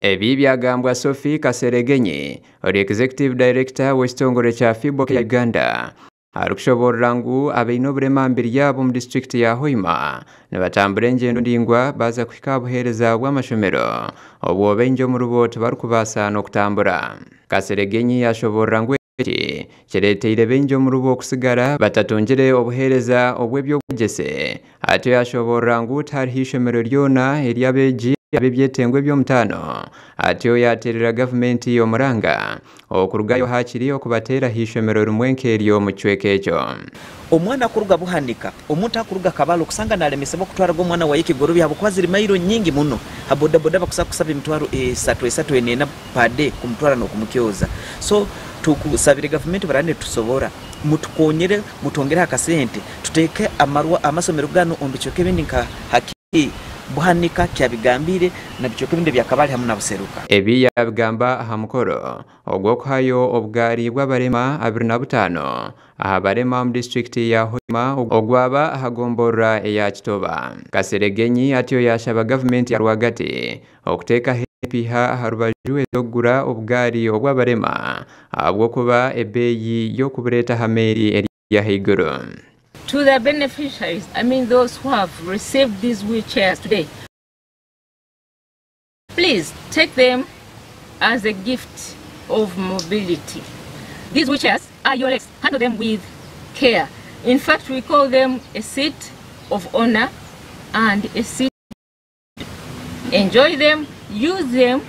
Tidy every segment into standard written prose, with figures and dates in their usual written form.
Ebi byagambwa Sophie Kaseregenyi, ori Executive Director w'ekitongore kya Fibo Care Uganda, arikushoboorora ngu abaine oburema aha mibiri yaabo omu disiturikiti ya Hoima nibatambura engyendo ndaingwa baaza kuhika aha buheereza bw'amashomero obwo baingi omuribo tibarikubaasa n'okutambura. Kaseregenyi yashoboorora ngu eki kireeteire baingi omuribo kusigara batatungire obuheereza obw'eby'obwegyese atyo yashoboorora ngu tihariho eishomero ryona ery'abeegi ab'ebyetengo eby'omutaano atyo yateerera gavumenti omuranga okurugayo hakiri okubateeraho eishomero rimwe nk'eryo omu kicweka ekyo. Omwana akuruga Buhanika, omuntu akuruga Kabale okusanga nalemesebwa okutwaraga omwana waye Kigorobya ahabwokuba ziri mailo nyingi muno. Ha bodaboda bakusa kusaba emitwaro esatu, esatu ena ena per day kumutwara nokumukyoza. So tukusabire gavumenti baraba nitusobora mutukonyere mutwongereho akasente tuteeke amarwa amasomero ganu omu bicweka ebindi nka Hakii, Buhanika, Kyabigambire na bicweka ebindi ebya Kabale hamu na Buseruka. Ebi yabigamba aha mukoro ogw'okuhayo obugaari bw'abarema 25 aha barema omu disiturikiti ya Hoima ogwaba aha gomborora eya Kitoba. Kaseregenyi atyo yashaba gavumenti ya rwagati okuteekaho empiiha aha rubaju ez'okugura obugaari obw'abarema ahabw'okuba ebeeyi y'okubureeta aha meeri eri ahaiguru. To the beneficiaries, I mean those who have received these wheelchairs today, please take them as a gift of mobility. These wheelchairs are your legs. Handle them with care. In fact, we call them a seat of honor and a seat. Enjoy them, use them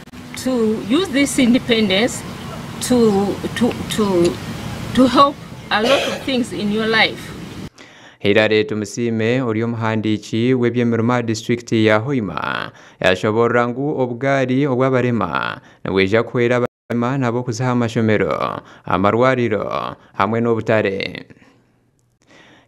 to use this independence to help a lot of things in your life. Hilary Tumusiime ori omuhandiiki w'eby'emirimo aha disitulikiti ya Hoima yashoboorora ngu obugaari obw'abarema nibwija kuhwera abarema nabo kuza aha mashomero, amarwariro hamwe n'obutare.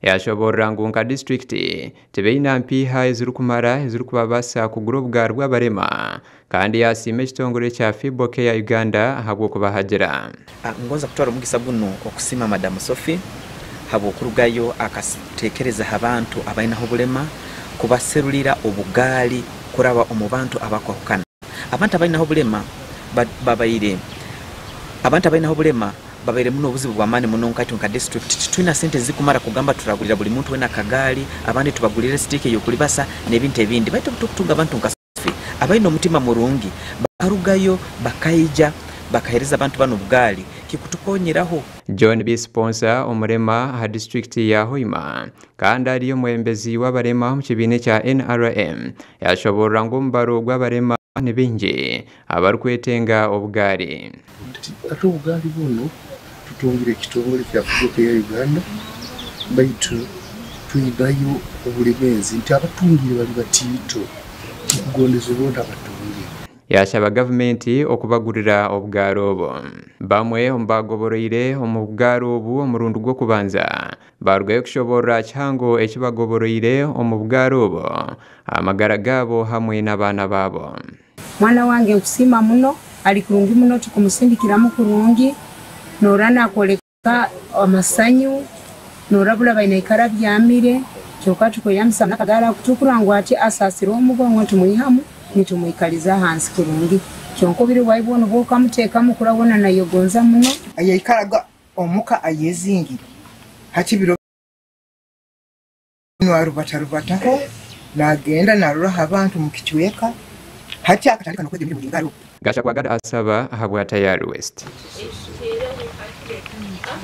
Yashoboorora ngu nka disitulikiti tibaine mpiiha ezirikumara ezirikubabaasa kugura obugaari bw'abarema kandi yasiima ekitongore kya Fibo Care Uganda ahabw'okubahagira. Ngonza kutwara omugisa guno okusiima Madamu Sophie habw'okurugayo akateekereza abantu abainaho obulema kubaserulira obugaali kuraba omu bantu abakwahukana. Abantu abainaho obulema babaire abantu abainaho obulema babaire muno obuzibu bw'amaani muno nkaitwe nka district titwina sente zikumara kugamba turagulira buli muntu wena akagaali, abandi tubagulire stick ey'okulibasa n'ebintu ebindi, baitu obutukutunga abantu nka Sophie abaine omutima murungi bakarugayo bakaija bakahereza abantu banu obugaali kikutukonyeraho. John B. Sponsor omurema aha disitulikiti ya Hoima kandi ari omwebembezi w'abarema omu kibiina ekya NRM yashoboorora ngu omubaro gw'abarema ni baingi abarikwetenga obugaari. Ate obugaari buno tutungire ekitongore kya Fibo Care Uganda, baitu twinayo obulemeezi nti abatungire bali batiito, tukugondeze boona batunge. Yashaba gavumenti okubagurira obugaari obu. Bamwe omu bagoboroire omu bugaari obu omurundi gw'okubanza barugayo kushoboorora kihango eki bagoboroire omu bugaari obu, amagara gaabo hamwe n'abaana baabo. Mwana wange nkusiima muno, ali kurungi muno, tukumusindikiramu kurungi, noora nakwoleka amasanyu, noorabura bainaikara abyamire, kyonka tukweyambisa n'akagaari ako tukurora ngu ati asaasire omugongo nitumwihamu nitumwikaliza ahansi kurungi. Kyonka obwire bwawe bwona obu okamuteekamu kurabona nayegonza muno. Ayaikaraga omuka ayezingire hati biro arubatarubataho nagenda naroraho abantu mu kicweka hati akatandika n'okwega emirimo y'engaro. Gashakwa Gad asaba ahabwa Tayari West.